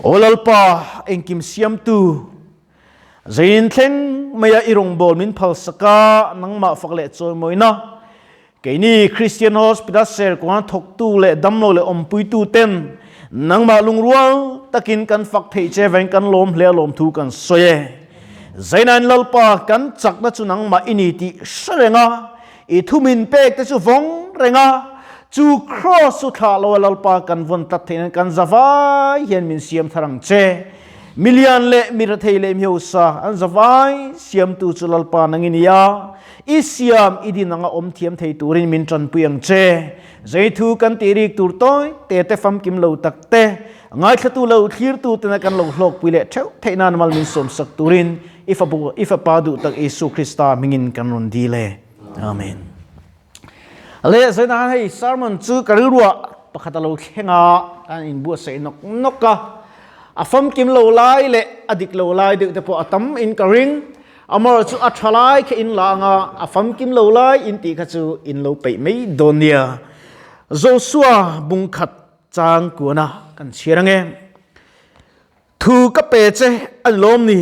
Aw Lalpa, engkim siamtu, Zeinin thleng maia i rawngbâwl min phalsak a, nangmah fak leh chawimawina, keini Christian Hospital Serkawn a thawktu leh damlo leh awmpuitu ten nangmah lungrual takin kan fak theih che veng kan lawm hle a lawmthu kan sawi e. Zeinain Lalpa kan chakna chu nangmah i ni tih hre reng a, i thu min pek te chu vawng reng a, chu Kraws chu thlah lo a Lalpa kan vawn tlat theih nan kan zavai hian min siam thar ang che. Milian leh mi rethei leh mi hausa an zavai siamtu chu Lalpa nang i ni a, i siam i din anga awm thiam thei turin min tanpui ang che. Zeithu kan tih rik tur tawi te te famkim lo tak te, ngaithlatu lo thlirtu tena kan lo hlawkpui leh theuh theih nan mal min sawmsak turin i i fapa duh tak Isu Krista hmingin kan rawn dil e. Amen. Le zaina hei sermon chu ka rilruah pakhat a lo thleng a, kan inbuatsaih nawk nawk a. A famkim lo lai leh a dik lo lai deuh te pawh a tam in ka ring. Amar chu a tha lai kha in la anga a famkim lo lai in tih kha chu in lo peih mai dawn nia. Joshua bungkhat chang kuana kan chhiar ange. Thu ka pe che a ni lawm ni?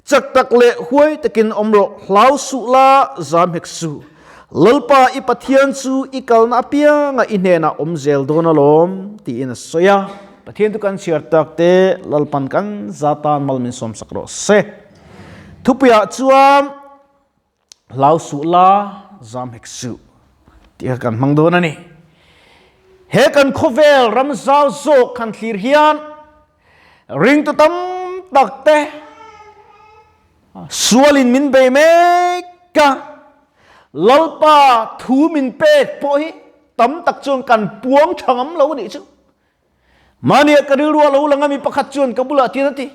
Chak tak leh huai takin awm rawh, hlau suh la, zam hek suh. Lalpa i Pathian chu i kalna apianga i hnenah awm zel dawn alawm, tiin a sawi a. Pathian chu kan chhiar tak te, Lalpan kan za tan mal min sawmsak rawh se. Thupuiah chuan hlau suh la, zam hek suh tih kha kan hmang dawn a ni. He kan khawvel ram zau zawk han thlir hian ringtu tam tak te sualin min bei mek a, Lalpa thu min pek pawh hi tam tak chuan kan puang tha ngam lo a nih chu. Mahnia ka rilru a lo lang a mi pakhat chuan ka bulah tian a ti,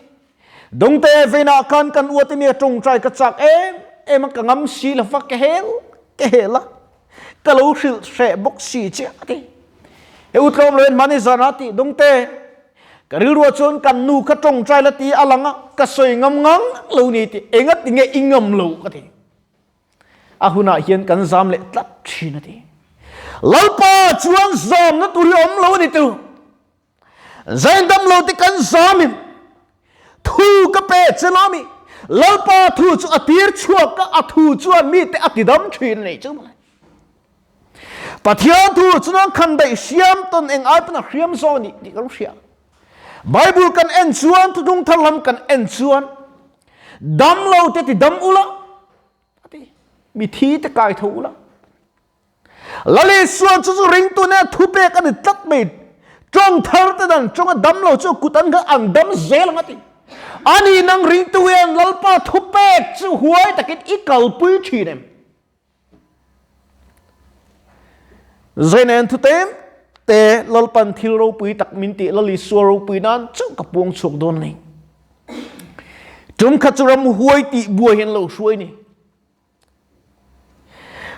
Dawngte veinah khan kan uat ania tawngtai ka chak em em a, ka ngam si lo va, ka hel ka hel a, ka lo hrilh hreh bawk si che a ti. He u tlawm loin mahni zanah a ti, Dawngte, ka rilruah chuan kan nu kha tawngtai la ti a lang a, ka sawi ngam ngang lo ni ti, engati nge i ngam lo ka ti. A hunah hian kan zam leh tlat thin a ti. Lalpa chuan zamna tur hi awm lo a ni tu. Zaindam lo te kan zamin thu ka pe che lo mi. Lalpa thu chu a tir chhuak a, a thu chuan mi te a tidam thin a ni chu. Pathian thu chu nang khan daih hriam tawn eng ai pawn a hriam zawk a ni tih ka lo hria. Bible kan en chuan thutlung thar lam kan en chuan dam lo te ti dam ula ati mi thi te kai tho ula Lali suan chu chu ringtu ne thu pek ani tlat mai tawng thar te dan tawng a dam lo chu kut an an dam zel ang ati ani nang ringtu hian Lalpa thu pek chu huai takin i kalpui thin em Zainen thu tem te Lalpan thil ropui tak min tih Lal Isua ropui nan chauh ka puang chhuak dawn ni. Tum khat chu ram huai tih buai hian lo hruai ni.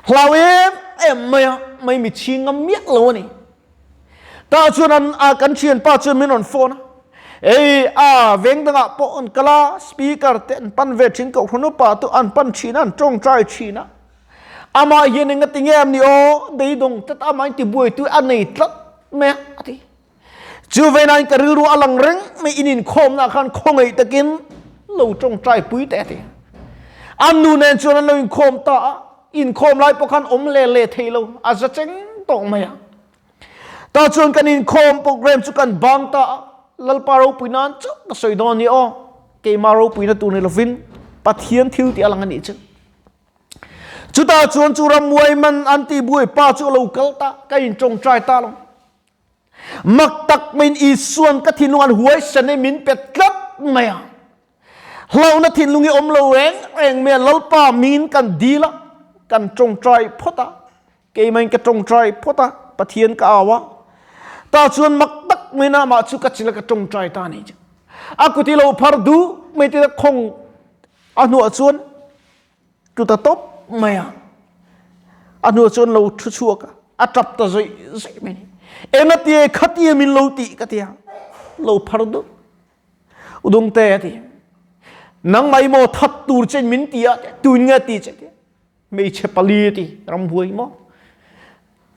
Hlau em em mai a, mai mi chhing ngam miah lo a ni. Ta chuan an a kan thian pa chuan min rawn phone a. Ei a veng dangah pawh an kal a, speaker te an pan ve thin kohhran upa tu an pan thin a, an tawngtai thin a. Amah hian eng a ti nge am ni aw, beidawng tlat amah in tibuai tu a nei tlat mai a, a ti. Chu venain ka rilru a lang reng mai in inkhawmna khan khawngaih takin lo tawngtai pui teh a ti. An nu nen chuan an lo inkhawm ta a, inkhawm lai pawh khan awm le le thei lo, a za cheng tawh mai a. Ta chuan kan inkhawm program chu kan bang ta a, Lalpa ropui nan chauh ka sawi dawn a ni aw, keimah ropuina tur ni lovin Pathian thil tih a lang a nih chu. Chutah chuan chu rammuai man an tih buai pa chu a lo kal ta, ka intawngtai ta lo. Mak tak maiin Isua'n ka thinlung an huaisen hi min pe tlat mai a. Hlauhna thinlung hi awm lo reng reng mai a, Lalpa min kan dil a, kan tawngtai phawt a. Keimahin ka tawngtai phawt a, Pathian ka au a. Tah chuan mak tak maiin amah chu ka chil a, ka tawngtai ta a ni. A kut i lo phar duh mai te khawng a hnuah chuan tu ta tawp mai a. A hnuah chuan lo thu chhuak a, a tap ta zawih zawih mai. Engatie khatia min lo tih ka ti a, lo phar duh. Udungte a ti. Nangmah i maw that tur chen min ti a, tuin nge ti che ti. Hmeichhe pali a ti, ramhuai maw?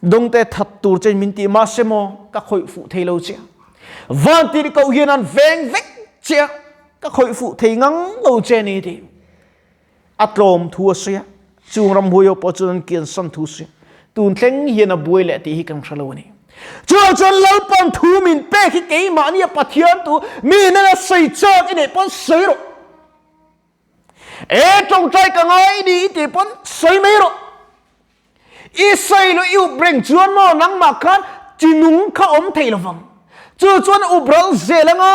Dawngte that tur che min ti mahse maw ka khawih fuh thei lo che. Van tirhkoh hian an veng vek che a, ka khawih fuh thei ngang lo che ni ti. A tlawm thu a sawi a, chung ramhuai ho pawh chuan an kiansan thu a sawi a. Tun thleng hian a buai leh tih hi kan hre lo a ni. Chuvang chuan Lalpan thu min pek hi keimahni a Pathian tu mi nena sawi chak i neih pawn sawi rawh. E tawngtai ka ngai ni i tih pawn sawi mai rawh. I sawi loh i up reng chuan maw nangmah khan chi nung kha awm thei lovang. Chu chuan up ral zel anga,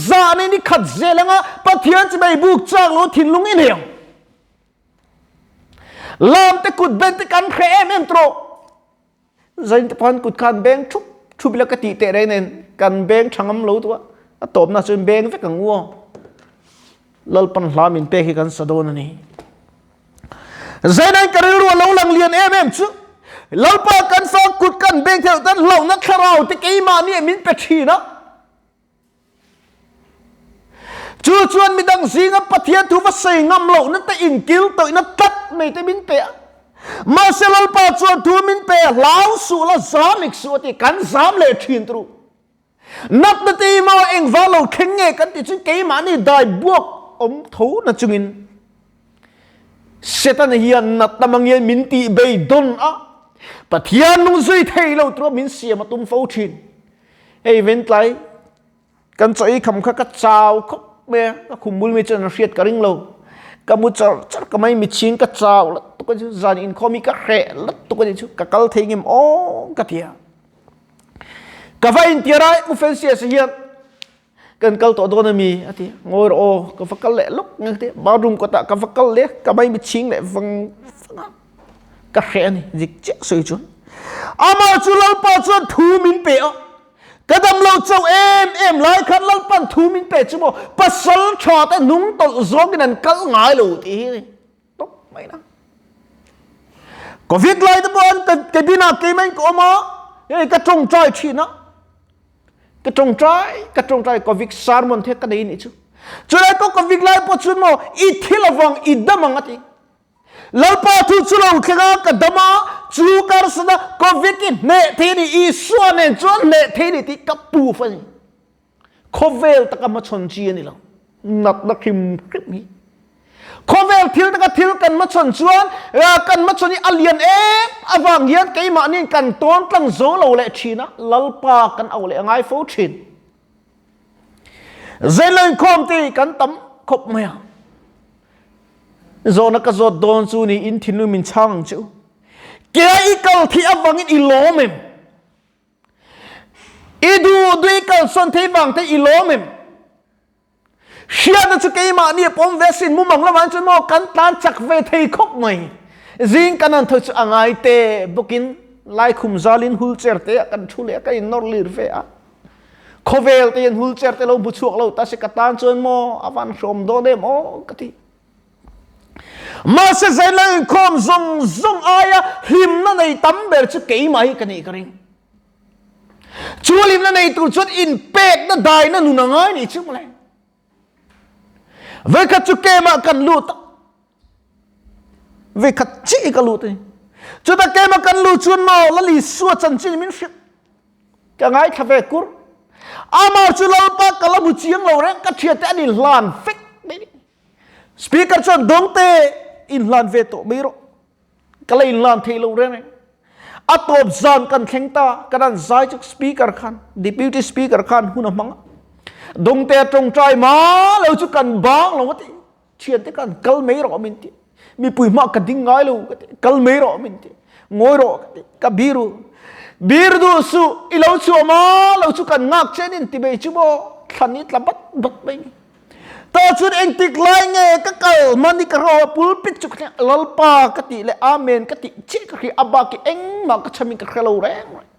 zahna in i khat zel anga, Pathian chi mai buk chak lo thinlung i nei ang. Lam te kut ben te kan hre em em tawh. Zain te pawh kut khan beng thup thup ila ka tih teh reng nen kan beng tha ngam lo tawh a, a tawpna chuan beng vek ang u aw. Lalpan hla min pek hi kan sa dawn a ni. Zainain ka rilru a lo lang lian em em chu Lalpa kan fa kut kan beng theih tan hlauhna thlarau te keimahni min pe thin a. Chu chuan midang zinga Pathian thu va sawi ngam lohna te inkil tawihna tlat mai te min pe a. Mahse Lalpa chuan thu min pe hlau suh la zam ik suh a ti kan zam leh thin turu. Natna te hi maw engvang lo thleng nge kan tih chuan keimahni dai buak awm tho na chungin Setana hian natna mangian min tih beidawn a, Pathian nung zui thei lo tura min siam a tum fo thin. Hei ventlai kan chaw ei kham kha ka chau khawp mai a, ka khum bul mi chuan an hriat ka ring lo. Ka mu char char ka mai mitchhing ka chau lat tuk a ni chu, zan inkhawm hi ka hreh lat tuk a ni chu, ka kal thei ngem aw ka ti a. Ka va intiar a, U Felsius hian kan kal tawh dawn ami a ti ngawi rawh aw ka va kal leh lawk nge ka ti bathroom kawtah ka va kal leh ka mai mitchhing leh vang vang a ka hreh a ni dik chiah sawi chuan amah chu Lalpa chuan thu min pe a ka dam lo chauh em em lai khan Lalpan thu min pe chu maw pasal tha te hnung tawlh zawngin an kal ngai lo tih hi a ni tawp mai na covid lai te pawh an cabin ah keimah in ka awm a hei ka tawngtai thin a ka tawngtai ka tawngtai covid sermon the ka nei ni chu chulai pawh covid lai pawh chuan maw i thil awang i dam ang ati lalpa thu chu lo thlenga ka dama chu karsana covid i hneh thei ni Isua nen chuan hneh thei ni tih ka proof ani Khawvel taka hmachhawn chi a ni lo. Natna hrim hrim hi. Khawvel thil taka thil kan hmachhawn chuan kan hmachhawn hi a lian em avang hian keimahniin kan tawn tlang zo lo leh thin a, Lalpa kan auh leh a ngai fo thin. Zailo inkhawm te hi kan tam khawp mai a. Zawhna ka zawt dawn chu niin thinlung min chhang ang che u. Kea i kal thih avangin i lawm em? I duh duh i kalsawn thei vang te i lawm em? Hriatna chu keimahni a pawm ve asin mumang lamah chuan maw kan tlan chak ve thei khawp mai. Zing kan han tho chu a ngai te bawkin laikhum zalin wheelchair te ah kan thu leh a kan innawr lir ve a. Khawvel te hian wheelchair te lo hmu chhuak lo ta se ka tan chuan maw a van hrawm dawn em aw ka ti. Mahse zaila inkhawm zawng zawng aia hlimna nei tam ber chu keimah hi ka nih ka ring. Chu hlimna nei tur chuan inpekna daina nun a ngai nih chu mawle. Vekhat chu kemah kan lut a. Vekhat chiah ka lut a ni. Chutah kemah kan lut chuan maw Lal Isua chanchin min hrilh. Ka ngaithla ve kur. Amah chu Lalpa ka la hmu chiang lo reng ka thiante an inhlan vek mai ni. Speaker chuan dawngte inhlan ve tawh mai rawh. Ka la inhlan thei lo reng reng. A tawp zan kan thleng ta, kan an zai chu speaker khan, deputy speaker khan hun a hmang a. Dawngte a tawngtai ma lo chu kan bang lo a ti. Thiante khan kal mai rawh min ti. Mipui hma ka ding ngai lo ka ti. Kal mai rawh min ti. Ngawi rawh ka ti. Ka biru. Bir duh suh, i lo chhuah ma lo chu kan ngak che nin ti mai chu maw. Thlan i tla bat bat mai ni. Ta chuan engtik lai nge ka kal mani ka ro pulpit chu ka thleng Lalpa ka tih leh Amen ka tih chiah ka hria a bak hi engmah ka chhamin ka hre lo reng reng.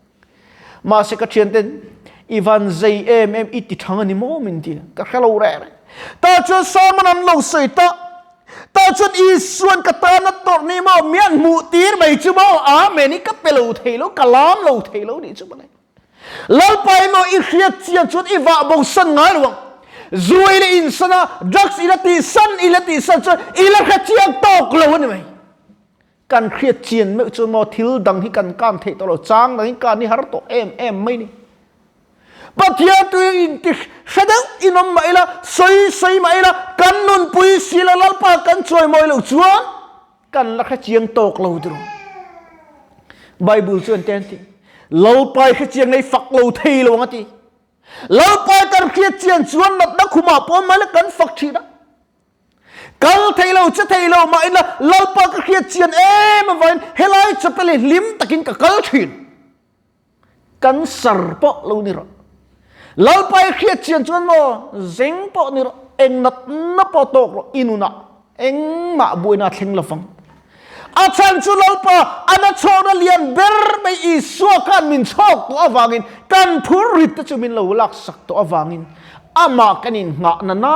Mahse ka thian ten i van zei em em i ti thang a ni maw min ti ka hre lo reng reng. Ta chuan sermon an lo sawi ta ta chuan Isuan ka tan a tawrh ni maw mian hmuh tir mai chu maw Amen hi ka pe lo thei lo ka lam lo thei lo nih chu mawle. Lalpa emaw i hriat chian chuan i vah bo san ngai lo ang. Zu i la insan a, drugs i la tihsan i la tihsan chuan i la hre chiang tawk lo a ni mai. Kan hriat chian meuh chuan maw thil dang hi kan kan theih tawh lo, chang dang hi kan hi har tawh em em mai ni. Pathian tui in ti hre deuh in awm mah ila, sawi sawi mah ila, kan nunpui si lo Lalpa kan chawimawi loh chuan kan la hre chiang tawk lo tur. Bible chuan te an ti, Lalpa i hre chiang nei fak lo thei lo ang a ti. Lalpa kan hriat chian chuan natna khumah pawh mah ila kan fak thin a. Kal thei lo, che thei lo mah ila Lalpa ka hriat chian em avangin helai chapel hi hlim takin ka kal thin. Kan sar pawh lo ni rawh. Lalpa i hriat chian chuan maw zeng pawh ni rawh, eng natna pawh tawk rawh i nunah engmah buaina a thleng lovang. A chhan chu Lalpa a na chhawkna lian ber mai Isua khan min chhawk tawh avangin kan phur rit te chu min lo laksak tawh avangin amah kan innghahna na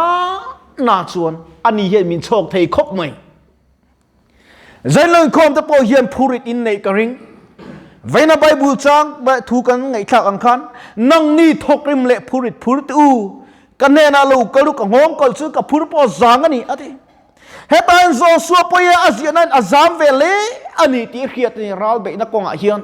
na chuan ani hian min chhawk thei khawp mai. Zainlo inkhawm te pawh hian phurit in neih ka ring. Veina Bible chang thu kan ngaihthlak ang khan nangni thawkrim leh phurit phur te u ka hnenah lo kal u ka nghawng kal chu ka phur pawh zang a ni a ti. Heta hian Joshua pawh hi a ziahna in a zam ve hle a ni tih hriat a ni ral beihna kawngah hian.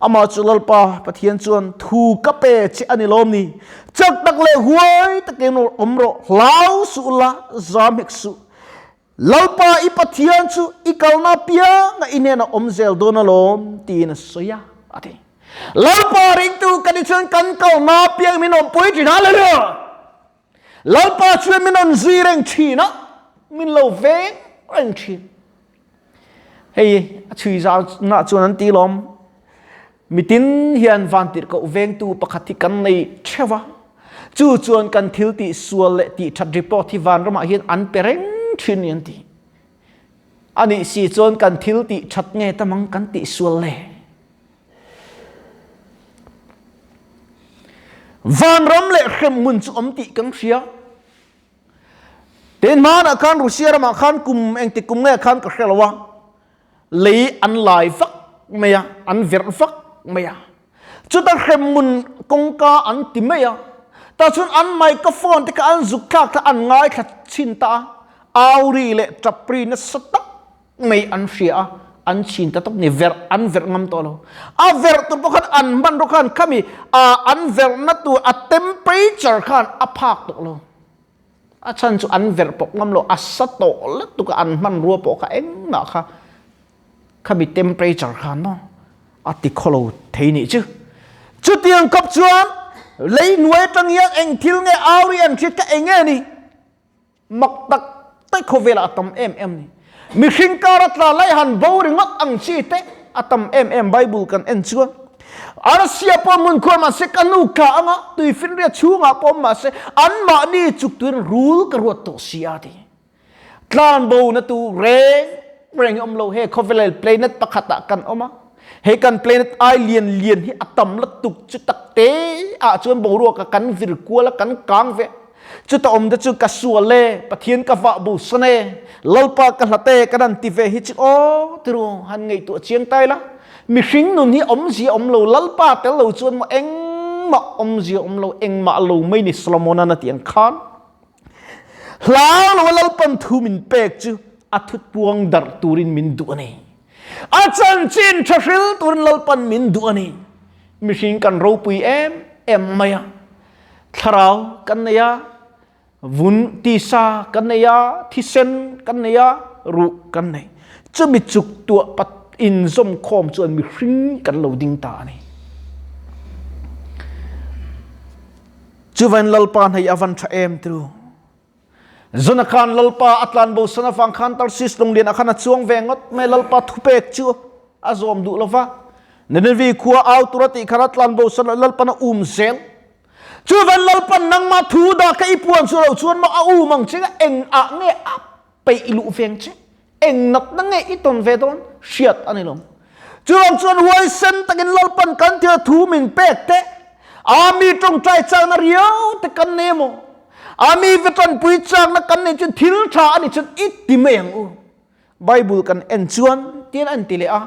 Amah chu Lalpa Pathian chuan thu ka pe che a ni lawm ni. Chak tak leh huai takin awm rawh, hlau suh la, zam hek suh. Lalpa i Pathian chu i kalna apianga i hnenah awm zel dawn alawm tiin a sawi a, a ti. Lalpa ringtu kan ni chuan kan kalna apiang min awmpui thin Hallelujah! Lalpa chuan min rawn zui reng thin a, min lo veng reng thin. Hei a chhui zauhna chuan an ti lawm. Mitin hian vantirhkoh vengtu pakhat hi kan nei theuh a, chu chuan kan thil tih sual leh tih that report hi vanramah hian an pe reng thin ni an ti. A nih si chuan kan thil tih that nge tamang kan tih sual le? Vanram leh hremhmun chu awm tih kan hria. Tin hmanah khan Russia ramah khan kum engtik kum nge khan ka hre lo a, lei an lai vak mai a, an verh vak mai a. Chuta hremhmun kawngka an ti mai a, tah chuan an microphone te kha an zuk thlak kha an ngaithla chhin ta a, auri leh tapri nasa tak mai an hria a, an chhin ta tawp ni, verh an verh ngam tawh lo. A verh tur pawh khan an hmanraw khan khami an verhna tur a temperature khan a phak tawh lo. A chhan chu an verh pawp ngam lo, a sa tawh lutuk a, an hmanrua pawh kha engmah kha khami temperature khan maw a ti khawlo thei nih chu. Chutiang khawp chuan lei hnuai atang hian eng thil nge au ri an hriat kha eng nge ni? Mak tak tak khawvelah a tam em em ni. Mihring kara tla lai han bo ringawt ang chi te a tam em em Bible kan en chuan. Arsia pawh hmun khuar mahse ka nu ka anga tuifinriat chhungah pawh awm mahse anmahni chuk tuin rul ka ruat tawh si a ti. Tlan bo na tu reng reng hi awm lo he khawvel planet pakhat ah kan awm a. Hei kan planet ai lian lian hi a tam lutuk chu tak te ah chuan boruak ah kan vir kual a kan kang ve. Chuta awm te chu ka sual e, Pathian ka vah bo san e, Lalpa ka hlat e kan han ti ve hi chu aw tiru han ngaihtuah chiang tai la. Mihring nun hi awmzia awm lo, Lalpa tel lo chuan maw engmah awmzia awm lo, engmah lo mai ni Solomon-a'n a tih ang khan. Hlau lo a Lalpan thu min pek chu a thutpuang darh turin min duh a ni. A chanchin tha hril turin Lalpan min duh a ni. Mihring kan ropui em em mai a. Thlarau kan nei a, vun tisa kan nei a, thisen kan nei a, ruh kan nei. Chumi chuk tuah pat inzawm khawm chuan mihring kan lo ding ta a ni. Chuvain Lalpa hei a van tha em tiru. Zuna khan Lalpa a tlan bo san avang khan Tarsis lunglian ah khan a chuang ve ngawt mai Lalpa thupek chu a zawm duh lova. Nineveh khua au tur a tih khan a tlan bo san Lalpan a um zel. Chuvan Lalpan nangmah thu dah kha i puan chu lo chuan maw a um ang che eng ah nge a peih luh veng che eng natna nge i tawn ve dawn hriat a ni lo. Chuvang chuan huaisen takin Lalpan kan thil thu min pek te, a mi tawngtai chakna riau te kan nei emaw, a mi ve tanpui chakna kan nei chuan thil tha a ni chuan i ti mai ang u. Bible kan en chuan tiin a inti leh a,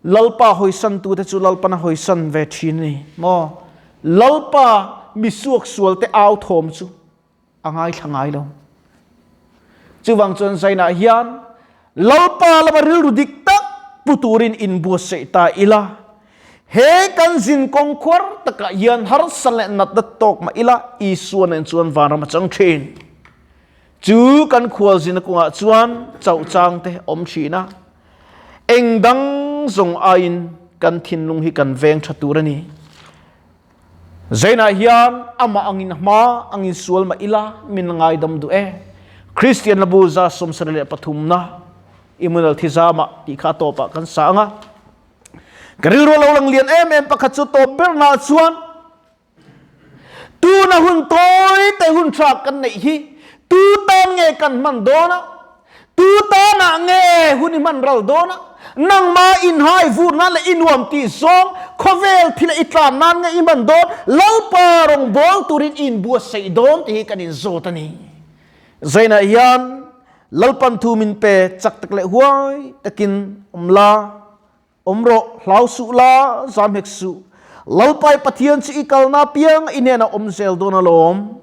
Lalpa hawisantute chu Lalpan a hawisan ve thin a ni maw? Lalpa mi suaksualte au thawm chu a ngaithla ngai lo. Chuvang chuan Zainah hian Lalpa lama rilru dik tak pu turin inbuatsaih ta ila. He kan zin kawng khuar takah hian harsa leh natna tawk mah ila Isua nen chuan vanram a chang thin. Chu kan khualzina kawngah chuan chauh chang te awm thin a. Eng dang zawng aiin kan thinlung hi kan veng tha tur a ni. Zainah hian amah angin hma angin sual mah ila min ngaidam duh e. Kristian labu 73 na Immanuel thizama tih kha a tawpah kan sa ang a. Ka rilru lo lang lian em em pakhat chu tawp ber na chuan tuna hun tawi te hun tha kan neih hi tu tan nge kan hman dawn a, tu tanah nge hun i hman ral dawn a, nangma inhai vur nan leh i nuam tih zawng khawvel thil a i tlan nan nge i hman dawn, Lalpa rawngbawl turin i inbuatsaih dawn tih hi kan inzawt a ni. Zainah hian Lalpan thu min pe chak tak leh huai takin awm la, awm rawh, hlau suh la, zam hek suh. Lalpai Pathian chu i kalna piang i hnenah awm zel dawn alawm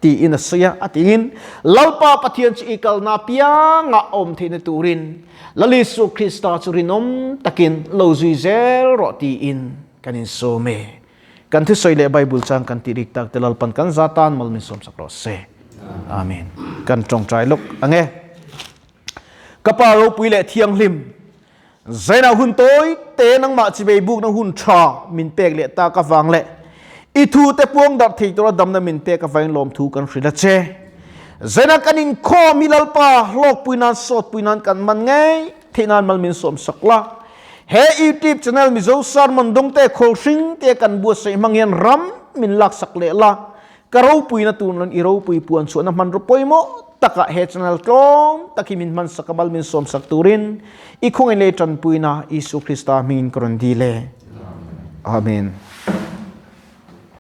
tiin a sawi a, a tiin Lalpa Pathian chu i kalna piangah awm theihna turin Lal Isu Krista chu rinawm takin lo zui zel rawh tiin kan insawm e. Kan thusawi leh Bible chang kan tih rik tak te Lalpan kan za tan mal min sawm sak rawh se. Amen. Kan tawngtai lawk ange. Ka pa ropui leh thianghlim Zaina hun tawi te nangmah chibei bukna hun tha min pek leh tak avang leh i thu te puang darh thei tura damna min pek avangin lawmthu kan hrilh a che. Zaina kan inkhawm hi Lalpa hlawkpui nan sawtpui nan kan man ngei theih nan mal min sawm sak la. He YouTube channel Mizo Sermon dawngte khawlhring te kan buatsaih hmang hian ram min laksak leh la. Ka ropuina tun rawn i ropui puan chhuahna hmanraw pawimawh takah he channel tlawm tak hi min hmansak a mal min sawmsak turin i khawngaih leh tanpuina Isu Krista hmingin ka rawn dil e. Amen.